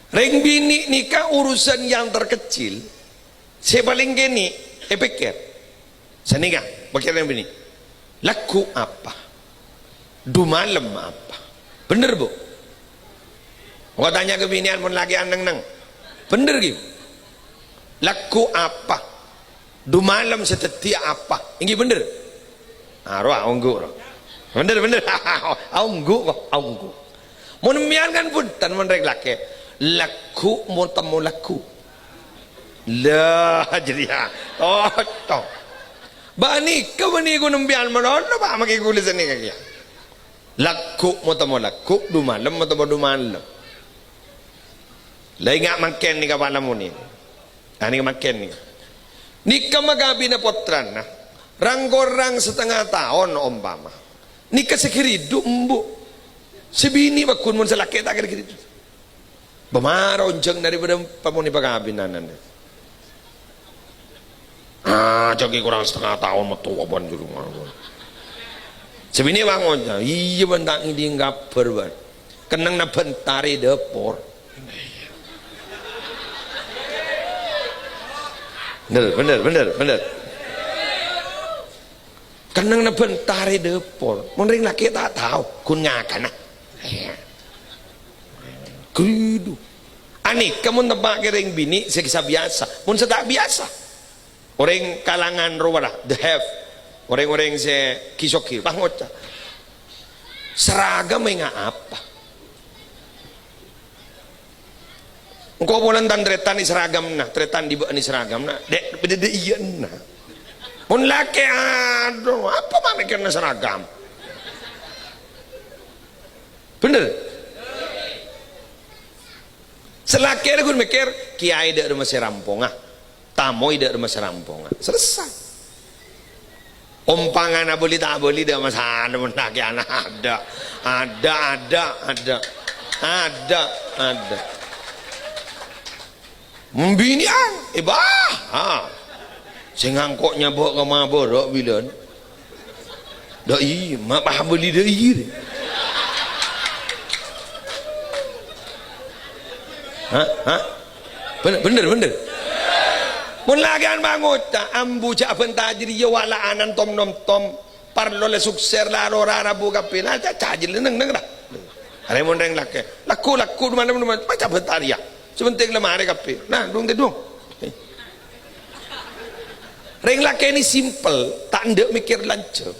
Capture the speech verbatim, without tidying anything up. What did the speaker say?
Rèng binè' nèka urusan yang terkecil, sè palèng kènè' èpèkkèr. Sanèka, pèkkèran binè'. Lagghu' apa? Dumalem apa? Bhender, Bu? Engko' tanya ka binè'an mon lakè'an neng-neng. Bhender, ghi? Lagghu' apa? Dumalem sè dhâddhiyâ apa? Èngghi bhender? Aro aongghu, ro. Bhender, bhender. Aongghu, kok, aongghu. Mon mèyan kan bhunten, mon rèng lakè'. Lagghu' motemmo lagghu'. Lah, jârèya. Cocok. Bâ'na kèya bânnè ghun empèyan malolo, Pak, makè ghulâ sanèka kèya. Lagghu' motemmo lagghu', dumalem motemmo dumalem. La enga' mangkèn nèka, Pak, lamonè. Ah, nèka mangkèn nèka. Nèka makabina pottrana, rang-korang satengnga taon ompama. Nèka sè ghâridhu embu'. Sè binè' pagghun mon sè lakè' ta' kèra ghâridhu. Bâ mara onjhâng dâri bâdâ pamonè pakabinan. Ah, jhâ' ghi' korang satengnga taon mètto abân juru manggon. Sè binè' bângon, "Iyâ, bân ta' ngèdhing kabhâr, bân. Kennengnganna bhântarè dâpor." Bhender, bhender, bhender, bhender. Kennengnganna bhântarè dâpor. Mon rèng lakè' ta' tao, ghun ngakana. Ghâridhu. Anèka mon tempa' ka rèng binè' sè sabiyasa. Mon sè ta' biyasa. Orèng kalangan rowa la, the have. Orèng-orèng sè ghi-sogi, pas ngoca', "Seragam enga' apa?" Engko' polana tan-tarètan èseragamna, tarètan dibâ'na èseragamna, dâ', bâdâ dâ' iyâ'na. Mon lakè', adu, apa ma' mèkkèrna seragam? Bhender? Sè lakè' rè ghun mèkkèr, kèyaè dâ' remma sè ramponga. Tamoy dâ' remma sè ramponga. Selesai. Ompangana bâli ta' bâli dâ' masalah mon lakè'an ada. Ada, ada, ada. Ada, ada. Mon binè'an, è, bah, ha. Sè ngangko' nyabâ' ka mabârâ' bilân. Dâ' iyâ, ma' pas bâli dâ' iyâ. Ha? Ha? Bhender, bhender, bhender. Mon lakè'an mangoca', "Ambu jhâ' abhânta jârèya wala'anan tom-nomtom, parlo la sukser, la lora rabu kabbhi, la ca-, cajil neng-neng, ra." Arè mon rèng lakè', "Lagghu', lagghu', dumalem, dumalem, maca bhânta rèya. Sè pentèng la marè kabbhi. Nah, dung tèdung." Rèng lakè' nè simpel, ta' endâ' mèkkèr lanjhâng.